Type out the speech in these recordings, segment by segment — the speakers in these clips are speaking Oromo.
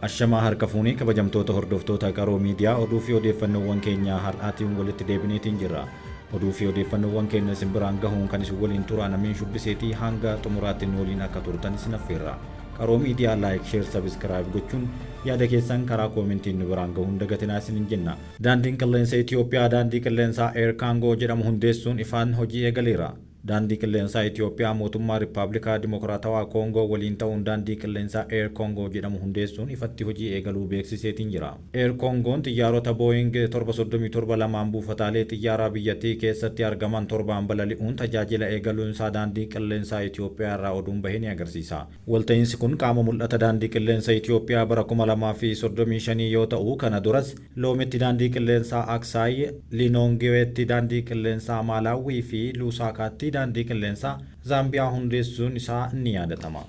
Ashamaa harka fuunee kabajamtoota hordoftoota Qaroo Miidiyaa, oduu fi odeeffannoowwan keenya har'aatiin walitti deebineetiin jirra. Oduu fi odeeffannoowwan keenya isin biraan gahuun kan isin waliin turaan Amiin Shubbiseetii, hanga xumuraatti nu waliin akka turtan isin affeerra. Qaroo Miidiyaa like, share, subscribe gochuun yaada keessan karaa koomentiin nu biraan gahuun dagatinaa isinin jenna. Daandiin Qilleensa Itiyoophiyaa daandii qilleensaa Air Kaangoo jedhamu hundeessuun ifaan hojii eegaleera. Daandii Qilleensaa Itiyoophiyaa Mootummaa Rippaablikaa Dimokiraatawaa Koongoo waliin ta'uun daandii qilleensaa Air Congo jedhamu hundeessuun ifatti hojii eegaluu beeksiseetiin jira. Air Congo'n xiyyaarota Boeing 737 lamaan buufataalee xiyyaaraa biyyattii keessatti argaman torbaan balali'uun tajaajila eegaluunsaa Daandii Qilleensaa Itiyoophiyaa irraa oduun bahe ni agarsiisa. Walta'iinsi kun qaama mul'ata Daandii Qilleensa Itiyoophiyaa bara 2035 yoo ta'u, kana duras Loometti Daandii Qilleensaa Aksaay, Linoongiweetti Daandii Qilleensaa Maalaawwii fi Luusaakaatti Daandii Qilleensaa Zaambiyaa hundeessuun isaa ni yaadatama.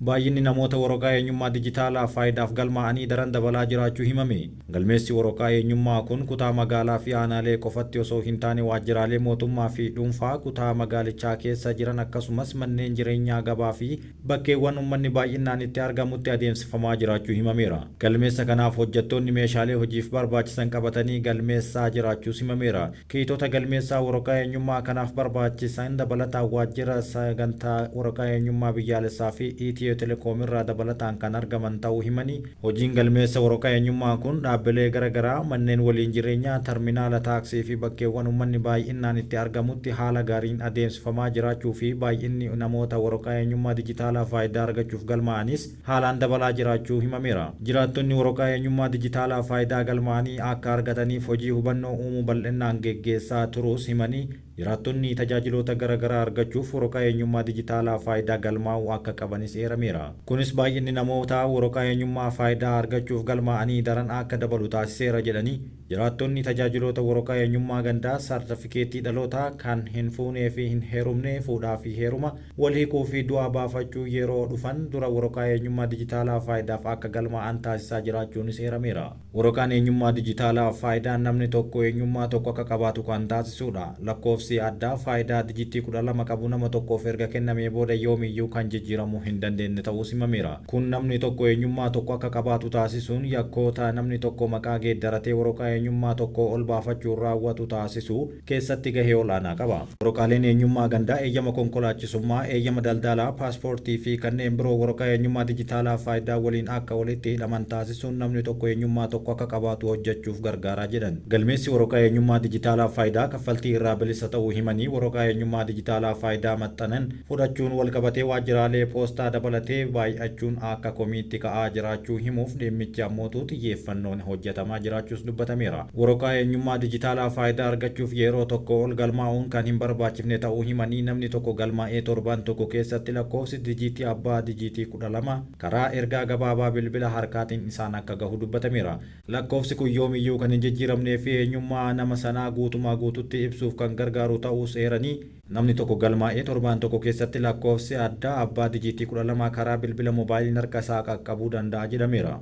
Baay'inni namoota waraqaa eenyummaa dijitaalaa Faayidaaf galmaa'anii daran dabalaa jiraachuu himame. Galmeessi waraqaa eenyummaa kun kutaa magaalaa fi aanaalee qofatti osoo hin taane waajjiraalee mootummaa fi dhuunfaa kutaa magaalichaa keessa jiran akkasumas manneen jireenyaa, gabaa fi bakkeewwan ummanni baay'innaan itti argamutti adeemsifamaa jiraachuu himameera. Galmeessa kanaaf hojjettoonni meeshaalee hojiif barbaachisan qabatanii galmeessaa jiraachuus himameera. Kiitota galmeessaa waraqaa eenyummaa kanaaf barbaachisan dabalataan waajjira sagantaa waraqaa eenyummaa biyyaalessaa fi Itiyoo Telekoom irraa dabalataan kan argaman ta'uu himanii, hojiin galmeessa waraqaa eenyummaa kun dhaabbilee gara garaa, manneen waliin jireenyaa, tarminaala taaksii fi bakkeewwan ummanni baay'innaan itti argamutti haala gaariin adeemsifamaa jiraachuu fi baay'inni namoota waraqaa eenyummaa dijitaalaa Faayidaa argachuuf galmaa'aniis haalaan dabalaa jiraachuu himameera. Jiraattonni waraqaa eenyummaa dijitaalaa Faayidaa galmaa'anii akka argataniif hojii hubannoo uumuu bal'innaan geggeessaa turuus himanii, jiraattonni tajaajiloota gara garaa argachuuf waraqaa eenyummaa dijitaalaa Faayidaa galmaa'uu akka qabanis eerameera. Kunis baay'inni namoota waraqaa eenyummaa Faayidaa argachuuf galmaa'anii daran akka dabalu taasiseera jedhanii, jiraattonni tajaajiloota waraqaa eenyummaa gandaa, saartafikeettii dhalootaa, kan hin fuunee fi hin heerumne, fuudhaa fi heeruma, wal hiikuu fi du'a baafachuu yeroo dhufan dura waraqaa eenyummaa dijitaalaa Faayidaaf akka galmaa'an taasisaa jiraachuunis eerameera. Waraqaan eenyummaa dijitaalaa Faayidaan namni tokko eenyummaa tokko akka qabaatu kan taasisuudha. Lakkoofsi addaa Faayidaa dijitii 12 qabu nama tokkoof erga kennamee booda yoomiyyuu kan jijjiiramuu hin dandeenne ta'uus himameera. Kun namni tokko eenyummaa tokko akka qabaatu taasisuun yakkoota namni tokko maqaa geeddaratee waraqaa eenyummaa tokkoo ol baafachuun raawwatu taasisuu keessatti gahee ol'aanaa qaba. Waraqaaleen eenyummaa gandaa, eeyyama konkolaachisummaa, eeyyama daldalaa, paaspoortii fi kanneen biroo waraqaa eenyummaa dijitaalaa Faayidaa waliin akka walitti hidhaman taasisuun namni tokko eenyummaa tokko akka qabaatu hojjechuuf gargaara jedhan. Galmeessi waraqaa eenyummaa dijitaalaa Faayidaa kaffaltii irraa bilisa ta'uu himanii, waraqaa eenyummaa dijitaalaa Faayidaa maxxanan fudhachuun walqabatee waajjiraalee poostaa dabalatee baay'achuun akka komiitti ka'aa jiraachuu himuuf dhimmichi ammootu xiyyeeffannoon hojjetamaa jiraachuus dubbatameera. Waraqaa eenyummaa dijitaalaa Faayidaa argachuuf yeroo tokko ol galmaa'uun kan hin barbaachifne ta'uu himanii, namni tokko galmaa'ee torban tokko keessatti lakkoofsi dijiitii abbaa dijiitii 12 karaa ergaa gabaabaa bilbila harkaatiin isaan akka gahu dubbatameera. Lakkoofsi kun yoomiyyuu kan hin jijjiiramnee fi eenyummaa nama sanaa guutumaa guututti ibsuuf kan gargaaru ta'uus eeranii, Namni tokko galmaa'ee torbaan tokko keessatti lakkoofsi addaa abbaa dijiitii 12 karaa bilbila mobaayiliin harka isaa qaqqabuu danda'a jedhameera.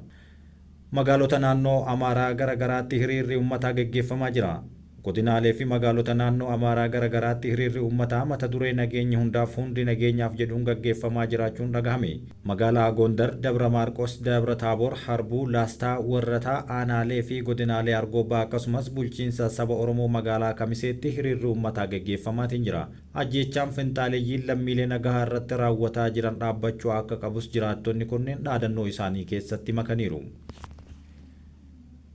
Magaalota naannoo Amaaraa gara garaatti hiriirri ummataa geggeeffamaa jira. Godinaalee fi magaalota naannoo Amaaraa gara garaatti hiriirri ummataa mata duree nageenyi hundaaf hundi nageenyaaf jedhuun gaggeeffamaa jiraachuun dhagahame. Magaalaa Gondar, Dabra Maarqos, Dabra Taabor, Harbuu, Laastaa, Warrataa, aanaalee fi godinaalee Argoobbaa akkasumas bulchiinsa saba Oromoo magaalaa Kamiseetti hiriirri ummataa geggeeffamaatiin jira. Ajjeechaan finxaaleyyiin lammiilee nagahaa irratti raawwataa jiran dhaabbachuu akka qabus jiraattonni kunneen dhaadannoo isaanii keessatti makaniiru.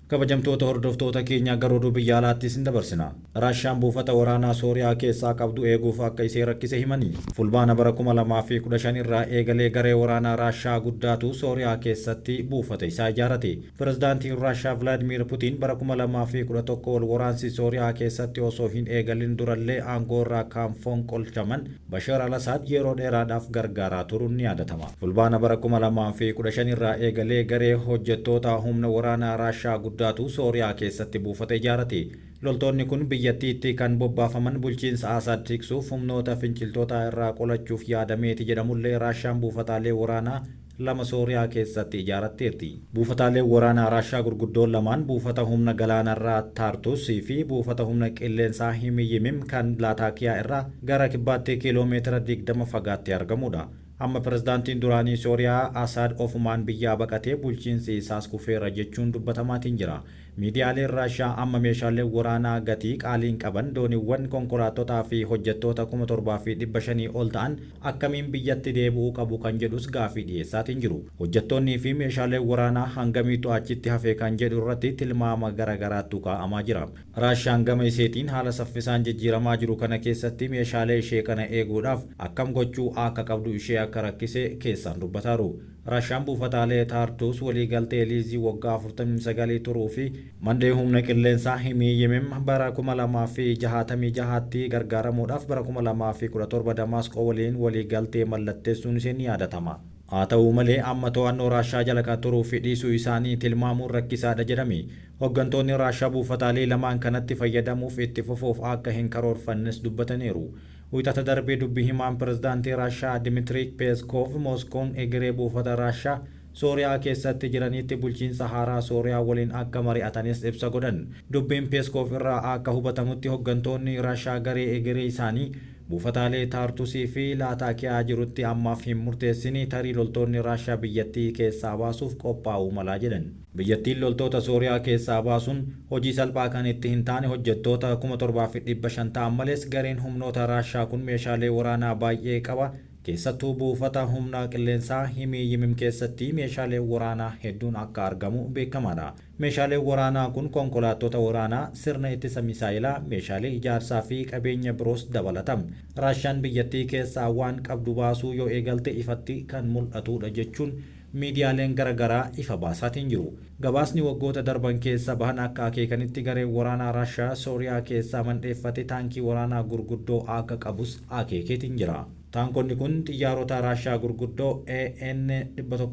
Kabajamtoota hordoftoota keenyaa gara oduu biyya alaatti isin dabarsina. Raashaan buufata waraanaa Sooriyaa keessaa qabdu eeguuf akka isee rakkise himani. Fulbaana bara 2015 irraa eegalee garee waraanaa Raashaa guddaatu Sooriyaa keessatti buufata isaa ijaarate. Pirezidaantiin Raashaa Vilaadmiir Putiin bara 2011 wal waraansi Sooriyaa keessatti osoo hin eegalin durallee aangoorraa kan fonqolchaman Bashar al-Asaad yeroo dheeraadhaaf gargaaraa turuun ni yaadatama. Fulbaana bara 2015 irraa eegalee garee hojjettoota humna waraanaa Raashaa guddaatu Sooriyaa keessatti buufata ijaarate. Loltoonni kun biyyattiitti kan bobbaafaman bulchiinsa Asaad tiksuuf humnoota finciltootaa irraa qolachuuf yaadameeti jedhamullee Raashaan buufataalee waraanaa lama Sooriyaa keessatti ijaaratteerti. Buufataaleen waraanaa Raashaa gurguddoon lamaan buufata humna galaanarraa Taartus fi buufata humna qilleensaa Himiyimim kan Laataakiyaa irraa gara kibbaatti kiiloo meetira 20 fagaattee argamuudha. Amma pirezidaantiin duraanii Sooriyaa Asaad ofumaan biyyaa baqatee bulchiinsi isaas kufeera jechuun dubbatamaatiin jira. Miidiyaaleen Raashaa amma meeshaaleen waraanaa gatii qaaliin qaban dooniiwwan konkolaattotaa fi hojjettoota 7,500 ol ta'an akkamiin biyyatti deebi'uu qabu kan jedhus gaafii dhiyeessaatiin jiru. Hojjettoonnii fi meeshaaleen waraanaa hangamiitu achitti hafe kan jedhu irratti tilmaama garaagaraatu kaa'amaa jira. Raashaan gama isheetiin haala saffisaan jijjiiramaa jiru kana keessatti meeshaalee ishee kana eeguudhaaf akkam gochuu akka qabdu ishee akka rakkise keessaan dubbataaru. Raashaan buufataalee Taartuus waliigaltee liizii waggaa 49 turuu fi mandee humna qilleensaa Himii bara 2066tti gargaaramuudhaaf bara 2017 Damaasqoo waliin waliigaltee mallatteessuun ishee ni yaadatama. Haa ta'u malee amma to'annoo Raashaa jala kan turuu fi dhiisuu isaanii tilmaamuun rakkisaadha jedhame. Hooggantoonni Raashaa buufataalee lamaan kanatti fayyadamuuf itti fufuuf akka hin karoorfannes dubbataniiru. Wixata darbee dubbii himaan pirezidaantii Raashaa Dimitrii Peeskoof Mooskoon egeree buufata Raashaa Sooriyaa keessatti jiranitti bulchiinsa haaraa Sooriyaa waliin akka mari'atanis ibsa godhan. Dubbiin Peeskoof irraa akka hubatamutti hooggantoonni Raashaa garee egeree isaanii buufataalee Taartusii fi Laataakiyaa jirutti ammaaf hin murteessini tarii loltoonni Raashaa biyyattii keessaa baasuuf qophaa'uu malaa jedhan. Biyyattiin loltoota Sooriyaa keessaa baasuun hojii salphaa kan itti hin taane hojjettoota 7,500 ta'an malees gareen humnoota Raashaa kun meeshaalee waraanaa baay'ee qaba. Keessattuu buufata humna qilleensaa Himii keessatti meeshaalee waraanaa hedduun akka argamu beekamaadha. Meeshaaleen waraanaa kun konkolaattota waraanaa, sirna ittisa misaayilaa, meeshaalee ijaarsaa fi qabeenya biroos dabalata. Raashaan biyyattii keessaa waan qabdu baasuu yoo eegalte ifatti kan mul'atudha jechuun miidiyaaleen garaagaraa ifa baasaatiin jiru. Gabaasni waggoota darban keessa bahan akka akeekanitti gareen waraanaa Raashaa Sooriyaa keessaa mandheeffate taankii waraanaa gurguddoo akka qabus akeekeetiin jira. Taankonni kun xiyyaarota Raashaa gurguddoo AN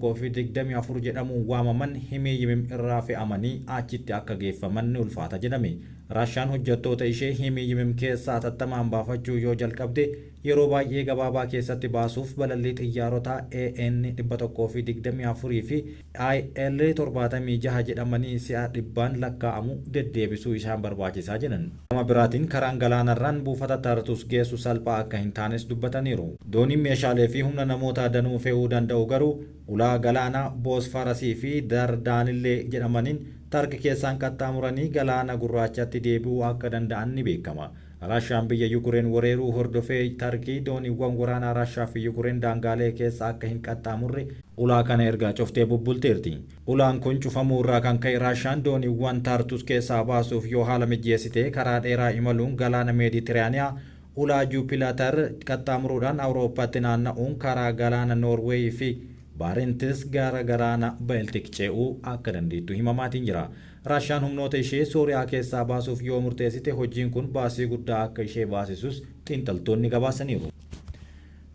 124 jedhamuun waamaman Himii irraa fe'amanii achitti akka geeffaman ni ulfaata jedhame. Raashaan hojjettoota ishee Himii keessaa hatattamaan baafachuu yoo jalqabde yeroo baay'ee gabaabaa keessatti baasuuf balallii xiyyaarota AN 124 fi IL 76 jedhamanii si'a dhibbaan lakkaa'amu deddeebisuu isaan barbaachisaa jedhan. Gama biraatiin karaan galaanarraan buufata Tartus geessu salphaa akka hin taanes dubbataniiru. Dooniin meeshaalee fi humna namoota danuu fe'uu danda'u garuu ulaa galaanaa Boosfarasii fi Dardaanillee jedhamaniin Tarki keessaan qaxxaamuranii galaana gurraachatti deebi'uu akka danda'an ni beekama. Raashaan biyya Yukureen weeraruu hordofee Tarkii dooniiwwan waraanaa Raashaa fi Yukureen daangaalee keessa akka hin qaxxaamurre ulaa kana erga cuftee bubbulteerti. Ulaan kun cufamuu irraa kan ka'e Raashaan dooniiwwan Taartus keessaa baasuuf yoo haala mijeessite karaa dheeraa imaluun galaana Meeditiraaniyaa ulaa Juupilatar qaxxaamuruudhaan Awurooppaatti naanna'uun karaa galaana Noorweey fi Baarentis gara galaana Beeltik ce'uu akka dandeettu himamaatiin jira. Raashaan humnoota ishee Sooriyaa keessaa baasuuf yoo murteessite hojiin kun baasii guddaa akka ishee baasisus xiinxaltoonni gabaasaniiru.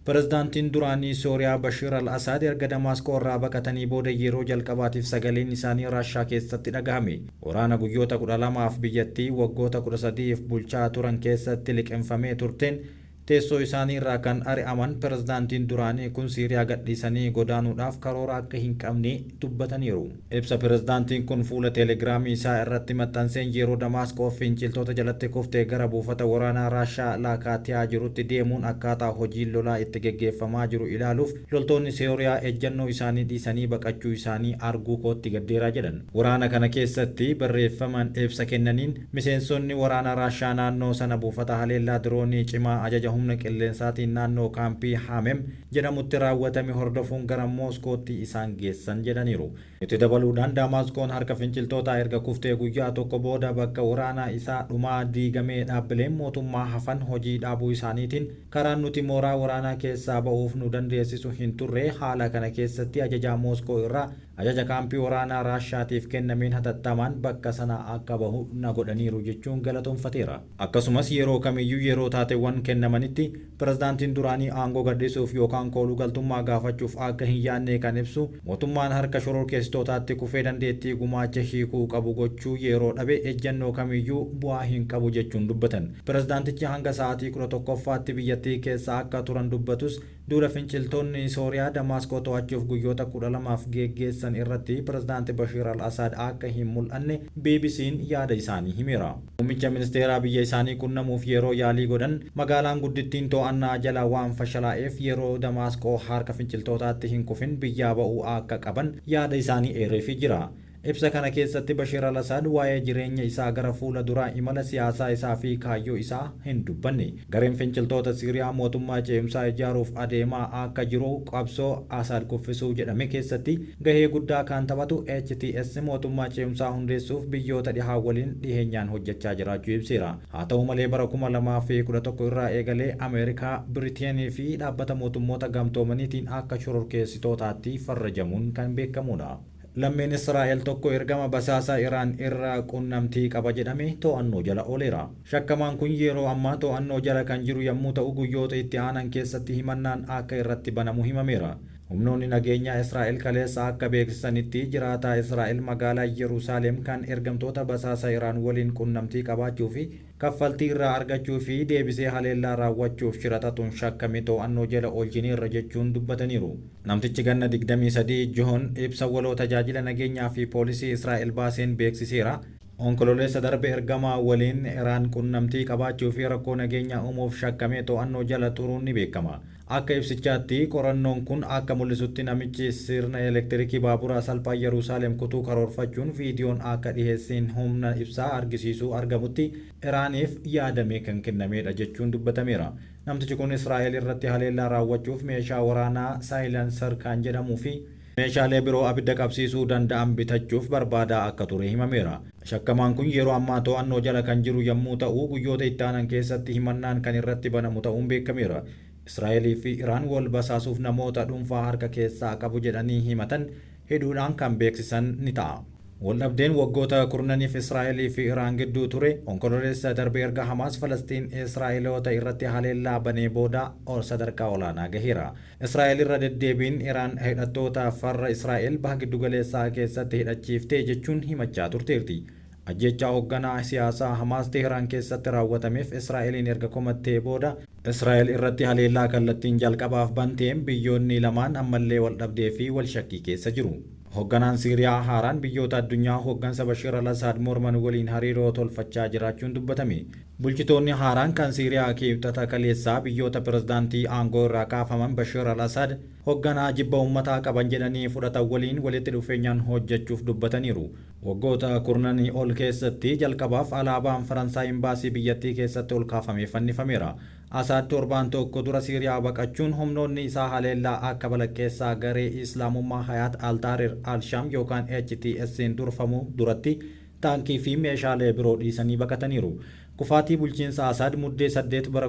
Pirezidaantiin duraanii Sooriyaa Bashir al-Asaad erga Damaasqoo irraa baqatanii booda yeroo jalqabaatiif sagaleen isaanii Raashaa keessatti dhagahame. Waraana guyyoota 12f biyyattii waggoota 13f bulchaa turan keessatti liqimfamee turteen teessoo isaanii irraa kan ari'aman pirezidaantiin duraanii kun Siiriyaa gadhiisanii godaanuudhaaf karoora akka hin qabne dubbataniiru. Ibsa pirezidaantiin kun fuula teelegiraamii isaa irratti maxxanseen yeroo Damaasqoo finciltoota jalatti kuftee gara buufata waraanaa Raashaa Laakaatiyaa jirutti deemuun akkaataa hojiin lolaa itti geggeeffamaa jiru ilaaluuf loltoonni Sooriyaa ejjennoo isaanii dhiisanii baqachuu isaanii arguu kootti gaddeeraa jedhan. Waraana kana keessatti barreeffaman ibsa kennaniin miseensonni waraana Raashaa naannoo sana buufata haleellaa diroonii cimaa ajaja humna qilleensaatiin naannoo kaampii Haamem jedhamutti raawwatame hordofuun gara Mooskootti isaan geessan jedhaniiru. Itti dabaluudhaan Damaasqoon harka finciltootaa erga kuftee guyyaa tokko booda bakka waraanaa isaa dhumaa diigamee dhaabbileen mootummaa hafan hojii dhaabuu isaaniitiin karaan nuti mooraa waraanaa keessaa ba'uuf nu dandeessisu hin turre. Haala kana keessatti ajajaa Mooskoo irraa ajaja kaampii waraanaa Raashaatiif kennameen hatattamaan bakka sana akka bahu na godhaniiru jechuun galatoonfateera. Akkasumas yeroo kamiyyuu yeroo taateewwan kennamanitti pirezidaantiin duraanii aangoo gadhiisuuf yookaan kooluu galtummaa gaafachuuf akka hin yaadne kan ibsu mootummaan harka shororkeessitootaatti kufee dandeettii gumaacha hiikuu qabu gochuu yeroo dhabe ejjennoo kamiyyuu bu'aa hin qabu jechuun dubbatan. Pirezidaantichi hanga sa'aatii 11ffaatti biyyattii keessa akka turan dubbatus Duula finciltoonni Sooriyaa Damaasqoo to'achuuf guyyoota 12f geggeessan irratti Pirezidaanti Bashiir al-Asaad akka hin mul'anne BBC'n yaada isaanii himeera. Muummicha ministeeraa biyya isaanii qunnamuuf yeroo yaalii godhan magaalaan guddittiin to'annaa jala waan fashalaa'eef yeroo Damaasqoo harka finciltootaatti hin kufin biyyaa ba'uu akka qaban yaada isaanii eereefii jira. Ibsa kana keessatti Bashiir al-Asaad waa'ee jireenya isaa gara fuula duraa, imala siyaasaa isaa fi kaayyoo isaa hin dubbanne. Gareen finciltoota Siiriyaa mootummaa ce'umsaa ijaaruuf adeemaa akka jiru qabsoo Asaad kuffisuu jedhame keessatti gahee guddaa kan taphatu HTS mootummaa ce'umsaa hundeessuuf biyyoota dhihaa waliin dhiheenyaan hojjechaa jiraachuu ibseera. Haa ta'u malee bara 2011 irraa eegalee Ameerikaa, Biriteenii fi Dhaabbata Mootummoota Gamtoomaniitiin akka shororkeessitootaatti farrajamuun kan beekamuudha. Lammiin Israa'el tokko ergama basaasaa Iraan irraa qunnamtii qaba jedhame to'annoo jala ooleera. Shakkamaan kun yeroo ammaa to'annoo jala kan jiru yammuu ta'u guyyoota itti aanan keessatti himannaan akka irratti banamu himameera. Humnoonni nageenyaa Israa'el kaleessa akka beeksisanitti jiraataa Israa'el magaalaa Iyyeruusaalem kan ergamtoota basaasa Iraan waliin qunnamtii qabaachuu fi kaffaltii irraa argachuu fi deebisee haleellaa raawwachuuf shira xaxuun shakkame to'annoo jala oolchineerra jechuun dubbataniiru. Namtichi ganna 23 John ibsa waloo tajaajila nageenyaa fi poolisii Israa'el baaseen beeksiseera. Onkololeessa darbe ergamaa waliin Iraan qunnamtii qabaachuu fi rakkoo nageenyaa uumuuf shakkamee to'annoo jala turuun ni beekama. Akka ibsichaatti, qorannoon kun akka mul'isutti namichi sirna elektirikii baaburaa salphaa Yerusaalem kutuu karoorfachuun viidiyoon akka dhiheessiin humna ibsaa argisiisuu argamutti Iraaniif yaadamee kan kennameedha jechuun dubbatameera. Namtichi kun Israa'el irratti haleellaa raawwachuuf meeshaa waraanaa saayilansar kan jedhamuu fi meeshaalee biroo abidda qabsiisuu danda'an bitachuuf barbaadaa akka ture himameera. Shakkamaan kun yeroo ammaa to'annoo jala kan jiru yammuu ta'u, guyyoota itti aanan keessatti himannaan kan irratti banamu ta'uun beekameera. Israa'elii fi Iraan wal basaasuuf namoota dhuunfaa harka keessaa qabu jedhanii himatan hidhuudhaan kan beeksisan ni ta'a. Waldhabdeen waggoota kurnaniif Israa'elii fi Iraan gidduu ture Onkololeessa darbe erga Hamaas Falasxiin Israa'eloota irratti haleellaa banee booda sadarkaa olaanaa gaheera. Israa'el irra deddeebiin Iraan hidhattoota farra Israa'el Baha Giddugaleessaa keessatti hidhachiifte jechuun himachaa turteerti. Ajjeechaa hogganaa siyaasaa Hamaas Teehiraan keessatti raawwatameef Israa'eliin erga komattee booda Israa'el irratti haleellaa kallattiin jalqabaaf banteen biyyoonni lamaan ammallee waldhabdee fi walshakkii keessa jiru. Hogganaan Siiriyaa haaraan biyyoota addunyaa hoggansa Bashir al-Asaad morman waliin hariiroo tolfachaa jiraachuun dubbatame. Bulchitoonni haaraan kan Siiriyaa Kiibxata kaleessaa biyyoota pirezidaantii aangoo irraa kaafaman Bashir al-Asaad hogganaa jibba uummataa qaban jedhanii fudhatan waliin walitti dhufeenyaan hojjechuuf dubbataniiru. Waggoota kurnanii ol keessatti jalqabaaf alaabaan Faransaay imbaasii biyyattii keessatti ol kaafamee fannifameera. Asaad torbaan tokko dura Siiriyaa baqachuun humnoonni isaa haleellaa akka balaqqeessaa garee Islaamummaa Hayaat al-Tahrir al-Shaam yookaan HTS'n durfamu duratti taankii fi meeshaalee biroo dhiisanii baqataniiru. Kufaatii bulchiinsa Asaad Muddee 8 bara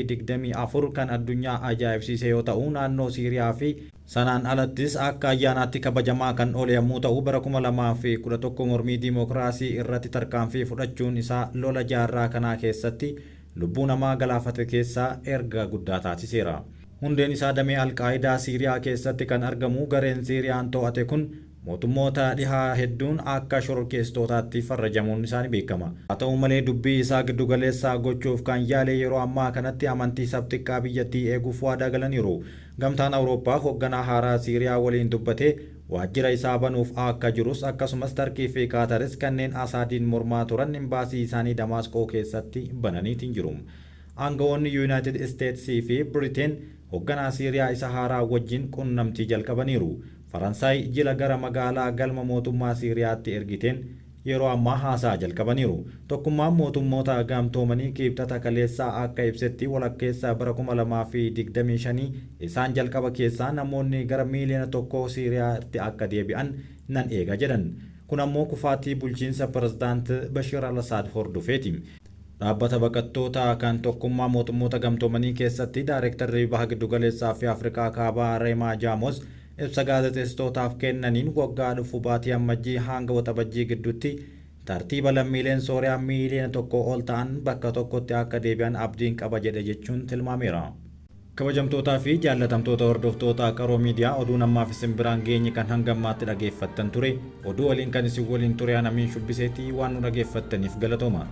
2024 kan addunyaa ajaa'ibsiise yoo ta'u naannoo Siiriyaa fi sanaan alattis akka ayyaanaatti kabajamaa kan oole yommuu ta'u bara 2011 mormii diimokiraasii irratti tarkaanfii fudhachuun isaa lola jaarraa kanaa keessatti lubbuu namaa galaafate keessaa erga guddaa taasiseera. Hundeen isaa damee Alqaayidaa Siiriyaa keessatti kan argamu gareen Siiriyaan to'ate kun mootummoota dhihaa hedduun akka shororkeessitootaatti farrajamuun isaa ni beekama. Haa ta'u malee dubbii isaa giddugaleessa gochuuf kan yaale yeroo ammaa kanatti amantii sab-xiqqaa biyyattii eeguuf waadaa galaniiru. Gamtaan Awurooppaa hogganaa haaraa Siiriyaa waliin dubbatee waajjira isaa banuuf akka jirus akkasumas Tarkii fi Kaataris kanneen Asaadiin mormaa turan imbaasii isaanii Damaasqoo keessatti bananiitiin jiru. Aangawoonni Yuunaayitid Isteetsii fi Biriteen hogganaa Siiriyaa isa haaraa wajjin qunnamtii jalqabaniiru. Faransaay jila gara magaalaa galma mootummaa Siiriyaatti ergiteen yeroo ammaa haasaa jalqabaniiru. Tokkummaan Mootummoota Gamtoomanii Kiibxata kaleessaa akka ibsetti walakkeessa bara 2025 isaan jalqaba keessaa namoonni gara miiliyoona tokkoo Siiriyaatti akka deebi'an nan eega jedhan. Kun ammoo kufaatii bulchiinsa Pirezidaant Bashir al-Asaad hordofeeti. Dhaabbata baqattootaa kan Tokkummaa Mootummoota Gamtoomanii keessatti Daarektarri Baha Giddugaleessaa fi Afrikaa Kaabaa Reemaa Jaamos ibsa gaazexeessitootaaf kennaniin waggaa dhufu baatii Ammajjii hanga Waxabajjii gidduutti tartiiba lammiileen Sooriyaa miiliyoona tokkoo ol ta'an bakka tokkotti akka deebi'an abdiin qaba jedhe jechuun tilmaameera. Kabajamtootaa fi jaallatamtoota hordoftoota Qaroo Miidiyaa, oduun ammaaf isin biraan geenye kan hanga ammaatti dhageeffattan ture. Oduu waliin kan isin waliin ture an Amiin Shubbiseeti. Waan nu dhageeffattaniif galatooma.